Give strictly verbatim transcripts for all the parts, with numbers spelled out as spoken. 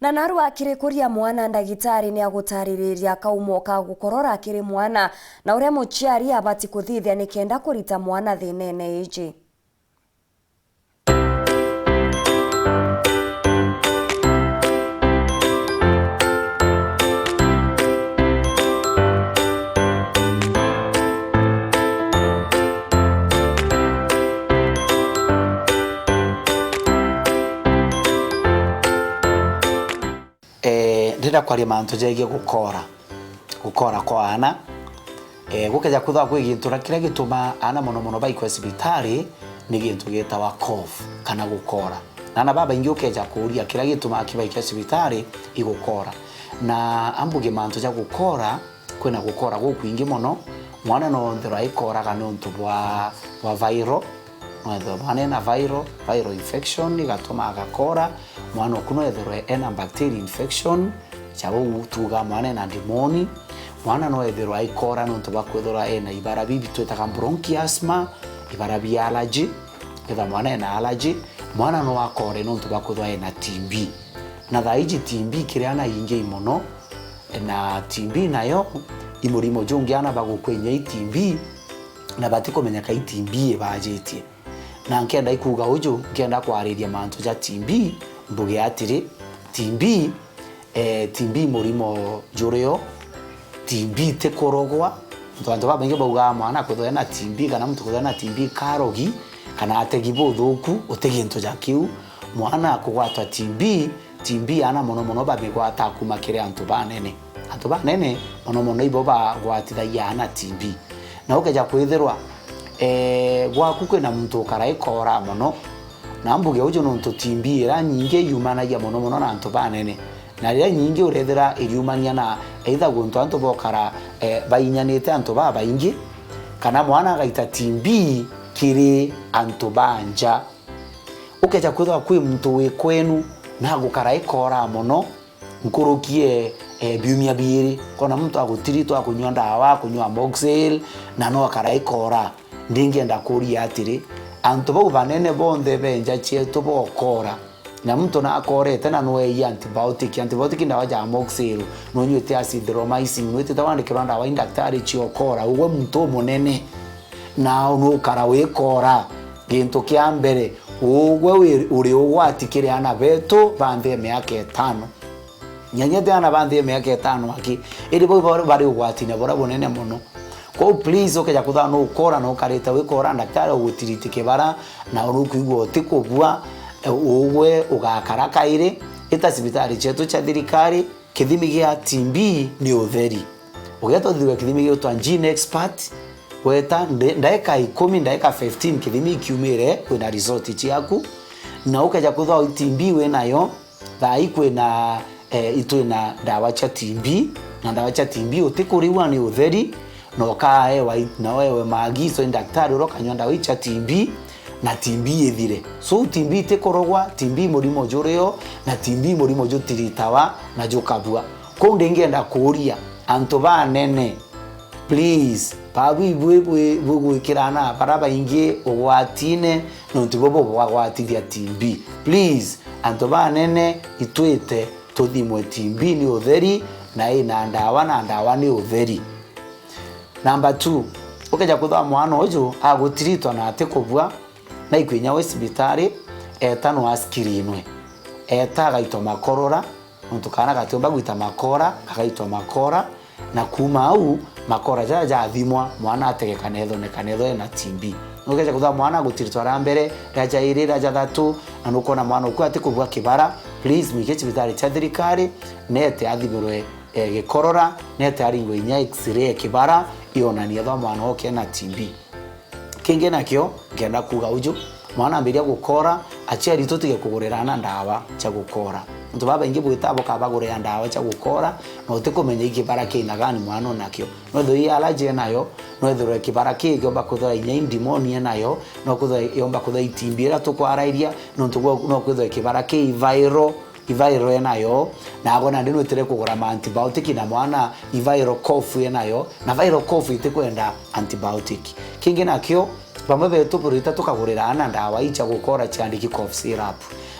Na narua akirikuria mwana, ndagitari ni agutaririria kaumo ka gukorora akiri mwana na uria muciari abati kuthithia nikenda kurita mwana thinene iji. Eh, ndenda kwaria mantu jegie gukora, gukora kwa aana. Eh, gukeja kwithirwa kwi gintu na kiria gitumaa aana mono mono baikwa cibitari, ni gintu gitawa cough kana gukora. Na aana babaingi ukeja kuuria kiria gitumaa kibaikwa cibitari i gukora. Na ambuge mantu ja gukora, kwina gukora gukwingi mono. Mwana no ethirwa aikoraga niuntu bwa, bwa viral. No ethirwe mwana ena viral, viral infection igatuma agakora. Mwana oku no ethirwe ena bacteria infection, ja uu tuuga mwana ena ndimoni. Mwana no ethirwe aikora niuntu bwa kwithirwa ena ibara bibi twitaga bronchiasma, ibara bia allergy. Kethira mwana ena allergy, mwana no akore niuntu bwa kwithirwa ena T B. Na thaa iji T B kiri aana ingi i mono, na T B nayo i murimo jungi aana bagukua inya i T B, na batikumenyeka i T B ibajitie. Na nkenda ikuuga uju, nkenda kwariria mantu ja T B, mbuge atiri, T B, eh, T B murimo jurio, T B tikurogwa. Nontu antu babaingi baugaa mwana kwithirwa ena T B kana muntu kwithirwa ena T B karogi, kana ategi buthuku, uti gintu ja kiu. Mwana kugwatwa T B, T B aana mono mono bamigwata kuma kiri antu banene. Antu banene mono mono ibo bagwatithagia aana T B. Na ukeja kwithirwa, eh, gwaku kwina muntu ukara ikora mono, na mbuge uju nontu T B ira nyingi yumanagia mono mono na antu banene. Na riria nyingi urethira iriumania na either guntu antu bokara, eh, bainyanite antu babaingi, kana mwana agaita T B kiri antu ba nja. Ukeja kwithirwa kwi muntu wi kwenu na agukara ikora mono, nkuruki e, e, biumia biiri, kona muntu agutiritwa akunyua ndawa, akunyua amoxil, na no akara ikora. Ndingienda kuuria atiri, antu bau banene bonthe be nja cietu bokora, na muntu nakorete na nweei antibiotic, antibiotic ndawa ja amoxil, nunyuite azithromycin, nwitite wandikirwa ndawa i ndaktari ciokora, ugwe muntu umunene, na nukara wikora. Gintu kia mbere, ugwe wi-, uri ugwati kiri aana betu ba nthi ya miaka itano. Nyanyete aana ba nthi ya miaka itano aki, indi bau bari, bari ugwatine buria bunene mono. Kwou please, ukeja kwithirwa nukora na ukarite wikora, ndaktari ugutiritie kibara na nukwigua utikubua, e, ugwe ugakara kairi, ita cibitari cietu cia thirikari, kithimi gia T B ni utheri. Ugeeta uthithirwe kithimi gigwitwa Gene Expert, weta nde-, ndaika ikumi, ndaika fifteen, kithimi ikiumire, wina result ciaku, na ukeja kwithirwa T B winayo, thaa ii kwina, eh, itwina ndawa cia T B, na ndawa cia T B utikuriwa ni utheri, na ukaewa i-, na wewe maagizo ni ndaktari uria ukanyua ndawa ii cia T B, na T B ithire. So T B itikurogwa, T B murimo jurio, na T B murimo jutiritawa na jukabua. Kwou ndingienda kuuria antu banene, please, babu ibui bwi-, bugwikira aana baria baingi ugwatine, nontu ibo bubagwatithia T B. Please, antu banene, itwite tuthimwe T B ni utheri, na ina ndawa, na ndawa ni utheri. Number two, ukeja kwithirwa mwana uju agutiritwa na atikubua, na ikwinya wi cibitari, eta no askirinwe. Eta agaitwa makorora, nontu kaana gatiumba gwita makora, kagaitwa makora, na kuuma au, makora jaja jathimwa, mwana ategekana ethone kana ethwe ena T B. Nukeja kwithirwa mwana agutiritwa ria mbere, ria jairi, ria jathatu, na nukwona mwana uku atikubua kibara, please, mwike cibitari cia thirikari, nete athimirwe, eh, gikorora, nete aringwe inya X-ray ya kibara, ionanie ethwa mwana uke ena T B. Kingi nakio, nkenda kuuga uju, mwana ambiria gukora, aciari tutige kugurira aana ndawa cia gukora. Antu babaingi bwita bukabagurira ndawa cia gukora, na utikumenya i kibara ki aina gani mwana unakio. No ethirwa i allergy enayo, no ethirwe kibara ki kiomba kwithirwa inya i ndimoni enayo, no kwithirwa yomba kwithirwa i T B iria tukwarairia, nontu gwa, no kwithirwe kibara ki i viral, i viral enayo, na agwe nandi nwitire kugura ma antibiotic na mwana i viral cough enayo, na viral cough itikwenda antibiotic. Kingi nakio, bamwe betu burita tukagurira aana ndawa ii cia gukora ciandiki cough syrup.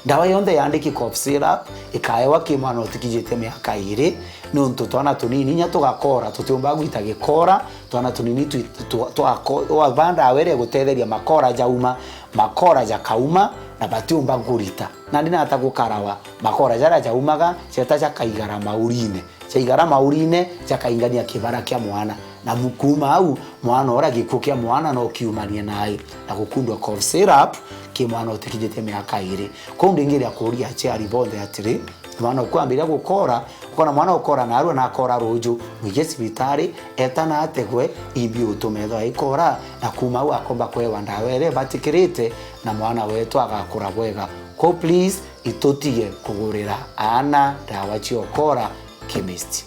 Ndawa yonthe yandiki cough syrup ikaewa ki mwana utikijitie miaka iri, niuntu twana tunini inya tugakora, tutiumba gwita gikora, twana tunini twi-, twa-, twako-, wava ndawa iria igutetheria makora jauma, makora jakauma, na batiumba kurita. Nandi nata gukarawa, makora jaria jaumaga, jeta jakaigara maurine. Jaigara maurine, jakaingania kibara kia mwana. Na mu-, kuuma au, mwana uria gikuo kia mwana no kiumanie nae, na gukundwa cough syrup ki mwana utikijitie miaka iri. Kou ndingiria kuuria aciari bonthe atiri, mwana ukwambiria gukora, ukona mwana ukora narua na akora ruju, mwige cibitari, etana ategwe, imbi utume ethwa ikora, na kuuma au akomba kwewa ndawa iria ibatikirite, na mwana wetu agakura bwega. Kou please, itutige kugurira aana ndawa cia ukora chemist.